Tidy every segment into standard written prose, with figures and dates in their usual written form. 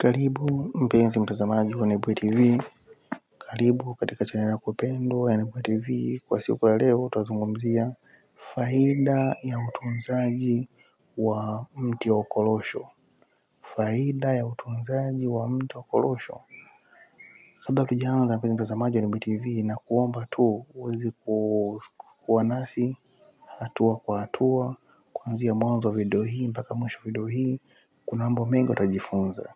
Karibu mpenzi mtazamaji wa Nebuye TV, karibu katika chaneli yako pendwa ya Nebuye TV. Kwa siku ya leo tutazungumzia faida ya utunzaji wa mti wa ukorosho. Faida ya utunzaji wa mti wa ukorosho. Kabla tujaanza, mpenzi mtazamaji wa Nebuye TV, na kuomba tu uweze kuwa nasi hatua kwa hatua kuanzia mwanzo wa video hii mpaka mwisho wa video hii. Kuna mambo mengi utajifunza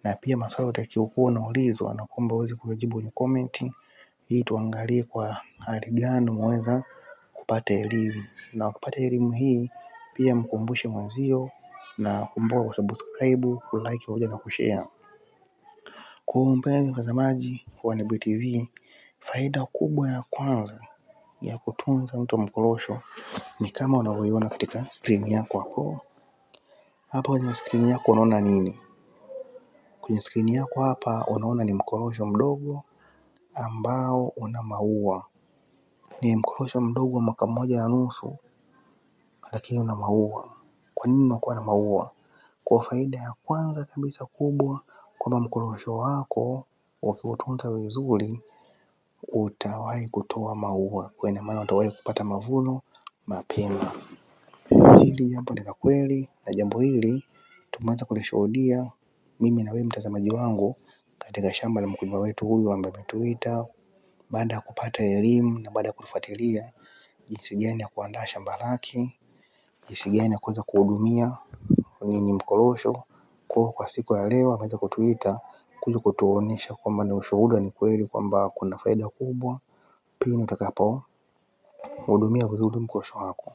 na pia maswali utakiwa unaulizwa na kuomba uweze kujibu kwenye comment ili tuangalie kwa hali gani umeweza kupata elimu, na kupata elimu hii pia mkumbushe mwenzio na kumbuka kusubscribe, kulike pamoja na kushare. Kwa mpenzi mtazamaji wa Nebuye TV, faida kubwa ya kwanza ya kutunza mti wa mkorosho ni kama unavyoiona katika skrini yako hapo. Hapo kwenye skrini yako unaona nini? Kwenye skrini yako hapa unaona ni mkorosho mdogo ambao una maua. Ni mkorosho mdogo wa mwaka mmoja na nusu, lakini una maua. Kwa nini unakuwa na maua? Kwa faida ya kwanza kabisa kubwa, kwamba mkorosho wako ukiutunza vizuri utawahi kutoa maua, kwa ina maana utawahi kupata mavuno mapema. Hili jambo ni la kweli, na jambo hili tumeweza kulishuhudia mimi na wewe mtazamaji wangu katika shamba la mkulima wetu huyu ambaye ametuita baada ya kupata elimu na baada ya kufuatilia jinsi gani ya kuandaa shamba lake, jinsi gani ya kuweza kuhudumia nini mkorosho. Kwa siku ya leo ameweza kutuita kuja kutuonesha kwamba ni ushuhuda ni kweli kwamba kuna faida kubwa pindi utakapo hudumia vizuri mkorosho wako.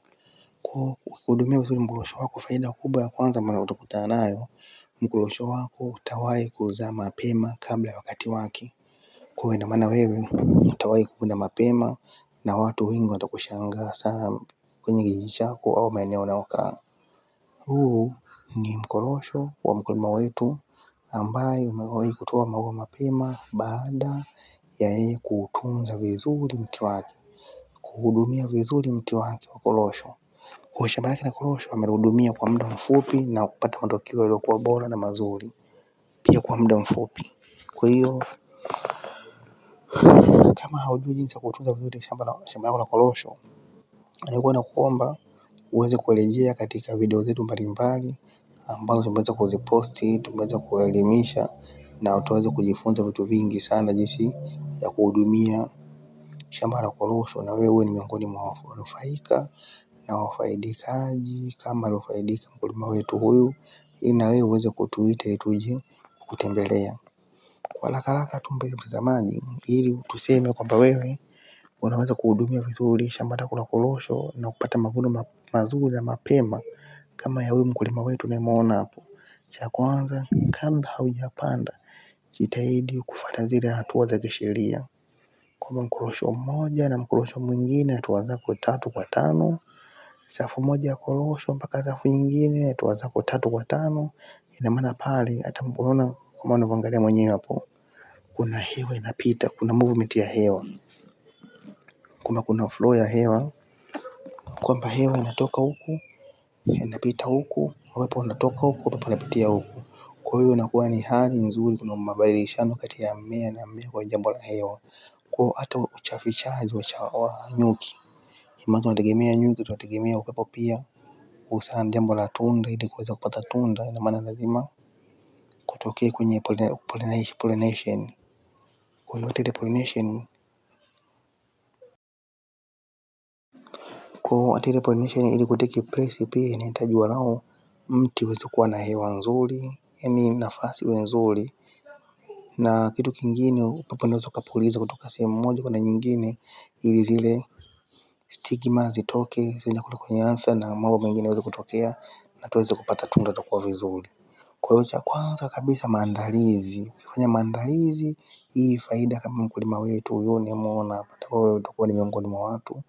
Kwa kuhudumia vizuri mkorosho wako, faida kubwa ya kwanza ambayo utakutana nayo, mkorosho wako utawahi kuzaa mapema kabla ya wakati wake. Kwa hiyo ina maana wewe utawahi kuvuna mapema na watu wengi watakushangaa sana kwenye kijiji chako au maeneo unayokaa. Huu ni mkorosho wa mkulima wetu ambaye umewahi kutoa maua mapema baada ya yeye kuutunza vizuri mti wake, kuhudumia vizuri mti wake wa korosho. Kwa shamba lake la korosho amelihudumia kwa muda mfupi na kupata matokeo yaliyokuwa bora na mazuri pia kwa muda mfupi. Kwa hiyo kama haujui jinsi ya kutunza vizuri shamba lako la korosho, nilikuwa nakuomba uweze kurejea katika video zetu mbalimbali ambazo tumeweza kuziposti, tumeweza kuelimisha na utaweza kujifunza vitu vingi sana jinsi ya kuhudumia shamba la korosho, na wewe ni miongoni mwa wanufaika na wafaidikaji kama alivyofaidika mkulima wetu huyu, ili na wewe uweze kutuita ili tuje kutembelea. Kwa haraka haraka tu mpenzi mtazamaji, ili tuseme kwamba wewe unaweza kuhudumia vizuri shamba lako la korosho na kupata mavuno mazuri na mapema kama ya huyu mkulima wetu unayemuona hapo. Cha kwanza, kabla haujapanda jitahidi kufuata zile hatua za kisheria, kwamba mkorosho mmoja na mkorosho mwingine hatua zako 3 kwa 5, safu moja ya korosho mpaka safu nyingine hatua zako 3 kwa 5. Ina maana pale hata unaona kama unavyoangalia mwenyewe hapo, kuna hewa inapita, kuna movement ya hewa, kwamba kuna flow ya hewa, kwamba hewa inatoka huku inapita huku, upepo unatoka huku, upepo unapitia huku. Kwa hiyo inakuwa ni hali nzuri, kuna mabadilishano kati ya mmea na mmea kwa jambo la hewa. Kwa hata uchafichaji wa nyuki, maana tunategemea nyuki, tunategemea upepo pia kuhusiana jambo la tunda, ili kuweza kupata tunda, ina maana lazima kutokee kwenye pollination. Kwa hiyo ile pollination, kwa ile pollination ili kutake place pia inahitaji walau mti uweze kuwa na hewa nzuri, yaani nafasi iwe nzuri. Na kitu kingine, upepo unaweza ukapuliza kutoka sehemu moja kwenda nyingine ili zile stigma zitoke ziende kule kwenye antha na mambo mengine yaweze kutokea na tuweze kupata tunda litakuwa vizuri. Kwa hiyo cha kwanza kabisa maandalizi. Ukifanya maandalizi, hii faida kama mkulima wetu huyu unayemuona hapa, wewe utakuwa ni miongoni mwa watu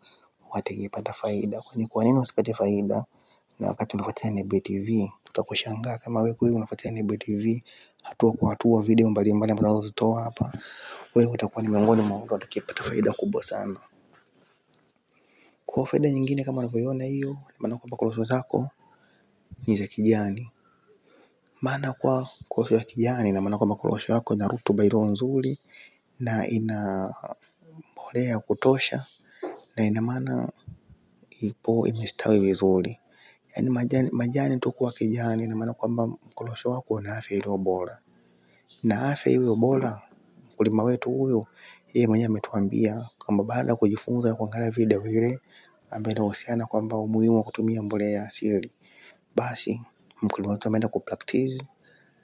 watakayepata faida. Kwani kwa nini usipate faida na wakati unafuatilia Nebuye TV? Tutakushangaa kama wewe kweli unafuatilia Nebuye TV hatua kwa hatua, video mbalimbali ambazo tunazozitoa hapa, wewe utakuwa ni miongoni mwa watu watakayepata faida kubwa sana. Kwa faida nyingine kama unavyoiona hiyo, maana kwamba korosho zako ni za kijani. Maana kwa korosho ya kijani, ina maana kwamba korosho yako ina rutuba iliyo nzuri na ina mbolea ya kutosha, na ina maana ipo imestawi vizuri. Yaani majani tu kuwa kijani ina maana kwamba mkorosho wako una afya iliyo bora. Na afya hiyo bora, mkulima wetu huyu yeye mwenyewe ametuambia kwamba baada ya kujifunza kuangalia video ile ambayo inahusiana kwamba umuhimu wa kutumia mbolea ya asili, basi mkulima wetu ameenda kupractice,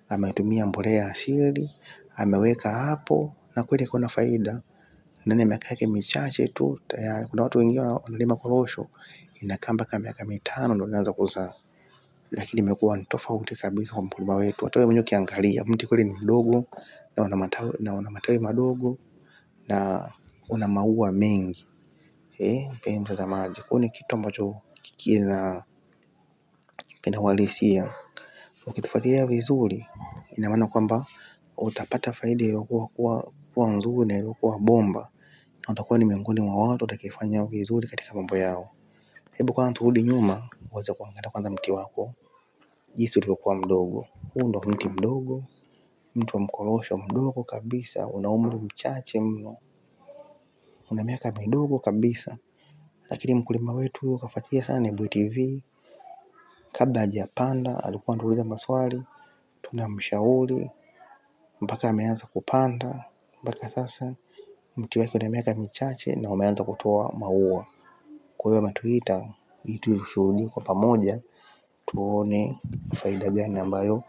ametumia mbolea ya asili, ameweka hapo na kweli akaona faida ndani ya miaka yake michache tu tayari. Kuna watu wengine wanalima korosho inakaa mpaka miaka 5 ndio inaanza kuzaa, lakini imekuwa ni tofauti kabisa kwa mkulima wetu. Hata wewe mwenyewe ukiangalia mti kweli ni mdogo na una matawi madogo na una maua mengi. Mpenzi mtazamaji, kwa ni kitu ambacho kina uhalisia. Ukifuatilia vizuri, ina maana kwamba utapata faida iliyokuwa kuwa nzuri na iliyokuwa bomba, na utakuwa ni miongoni mwa watu watakaofanya vizuri katika mambo yao. Hebu kwanza turudi nyuma uweze kuangalia kwanza mti wako jinsi ulivyokuwa mdogo. Huu ndo mti mdogo, mti wa mkorosho mdogo kabisa, una umri mchache mno, una miaka midogo kabisa. Lakini mkulima wetu kafuatilia sana Nebuye TV. Kabla hajapanda alikuwa anatuuliza maswali, tunamshauri mpaka ameanza kupanda. Mpaka sasa mti wake una miaka michache na umeanza kutoa maua. Kwa hiyo ametuita ili tushuhudie kwa pamoja, tuone faida gani ambayo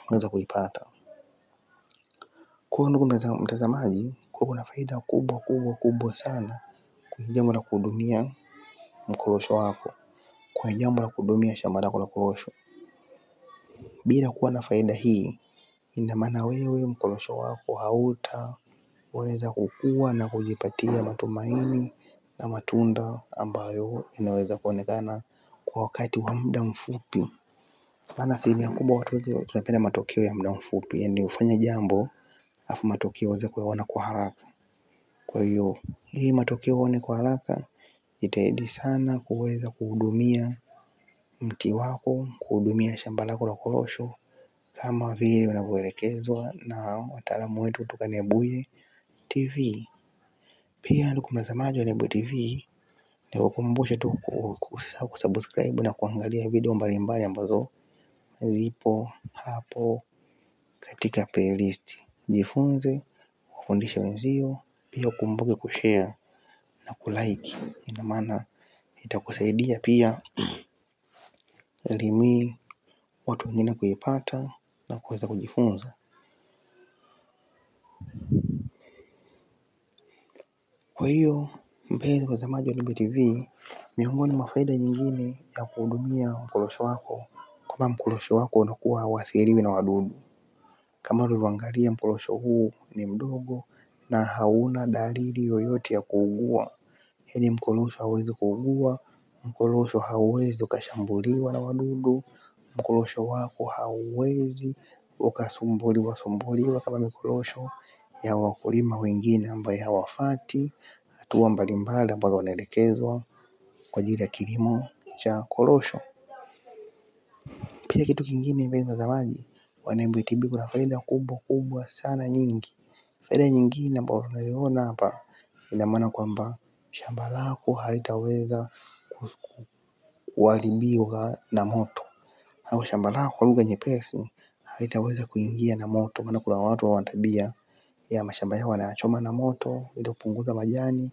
ameweza kuipata. Kwa ndugu mtazamaji, kwa kuna faida kubwa kubwa kubwa sana kwenye jambo la kuhudumia mkorosho wako, kwenye jambo la kuhudumia shamba lako la korosho. Bila kuwa na faida hii, ina maana wewe mkorosho wako hautaweza kukua na kujipatia matumaini na matunda ambayo inaweza kuonekana kwa wakati wa muda mfupi. Maana asilimia kubwa watu wengi tunapenda matokeo ya muda mfupi, yaani ufanye jambo afu matokeo uweze kuyaona kwa haraka. Kwa hiyo hii matokeo uone kwa haraka, jitahidi sana kuweza kuhudumia mti wako, kuhudumia shamba lako la korosho kama vile unavyoelekezwa na wataalamu wetu kutoka Nebuye TV. Pia ndugu mtazamaji wa Nebuye TV, nikukumbushe tu usisahau kusubscribe na kuangalia video mbalimbali ambazo zipo hapo katika playlist. Jifunze, wafundishe wenzio, pia ukumbuke kushare na kulike. Ina maana itakusaidia pia elimu hii watu wengine kuipata na kuweza kujifunza. Kwa hiyo mpenzi mtazamaji wa Nebuye TV, miongoni mwa faida nyingine ya kuhudumia mkorosho wako, kwamba mkorosho wako unakuwa hauathiriwi na wadudu. Kama ulivyoangalia mkorosho huu ni mdogo na hauna dalili yoyote ya kuugua. Yaani mkorosho hauwezi kuugua, mkorosho hauwezi ukashambuliwa na wadudu, mkorosho wako hauwezi ukasumbuliwa sumbuliwa kama mikorosho ya wakulima wengine ambaye hawafati hatua mbalimbali ambazo wanaelekezwa kwa ajili ya kilimo cha korosho. Pia kitu kingine mpenzi mtazamaji wa Nebuye TV, kuna faida kubwa kubwa sana nyingi. Faida nyingine ambayo tunaiona hapa, ina maana kwamba shamba lako halitaweza kuharibiwa na moto, au shamba lako kwa lugha nyepesi halitaweza kuingia na moto. Maana kuna watu wana tabia ya mashamba yao wanayachoma na moto ili kupunguza majani.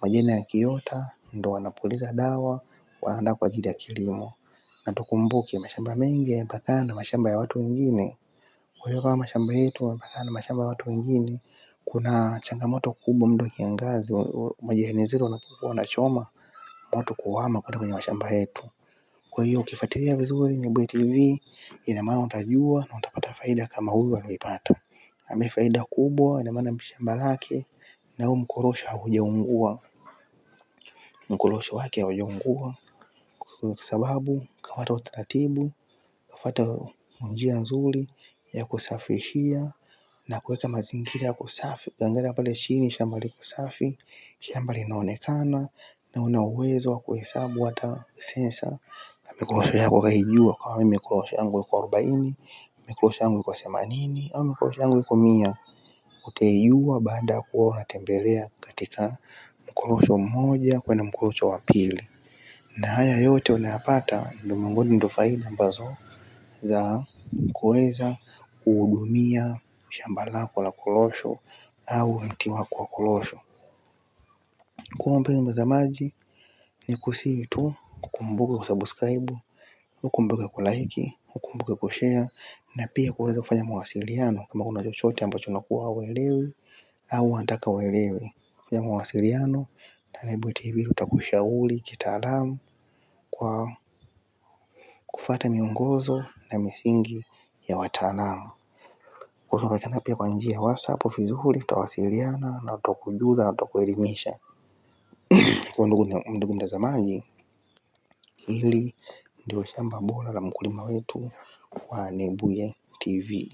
Majani yakiota ndo wanapuliza dawa, wanaandaa kwa ajili ya kilimo. Na tukumbuke mashamba mengi yamepakana na mashamba ya watu wengine. Kwa hiyo kama mashamba yetu yamepakana na mashamba ya watu wengine, kuna changamoto kubwa muda wa kiangazi, majirani zetu wanapokuwa wanachoma moto kuhama kwenda kwenye mashamba yetu. Kwa hiyo ukifuatilia vizuri Nebuye TV, ina maana utajua na utapata faida kama huyu alioipata. Ame faida kubwa, ina maana shamba lake na huu mkorosho haujaungua, mkorosho wake haujaungua kwa sababu kafuata utaratibu, kafuata njia nzuri ya kusafishia na kuweka mazingira ya kusafi. Ukiangalia pale chini shamba liko safi, shamba linaonekana na una uwezo wa kuhesabu hata sensa Na mikorosho yako ukaijua kama mimi mikorosho yangu iko 40, mikorosho yangu iko 80 au mikorosho yangu iko 100. Utaijua baada ya kuwa unatembelea katika mkorosho mmoja kwenda mkorosho wa pili. Na haya yote unayapata ndio miongoni ndio faida ambazo za kuweza kuhudumia shamba lako la korosho au mti wako wa korosho. Kwa mpenzi mtazamaji, nikusihi tu ukumbuke kusubscribe, ukumbuke kulike, ukumbuke kushare na pia kuweza kufanya mawasiliano kama kuna chochote ambacho unakuwa hauelewi au unataka uelewe. Fanya mawasiliano na Nebuye TV tutakushauri kitaalamu kwa kufuata miongozo na misingi ya wataalamu. Kupatikana pia kwa njia ya WhatsApp vizuri, tutawasiliana na tutakujuza na tutakuelimisha. Kwa ndugu mtazamaji, hili ndio shamba bora la mkulima wetu wa Nebuye TV.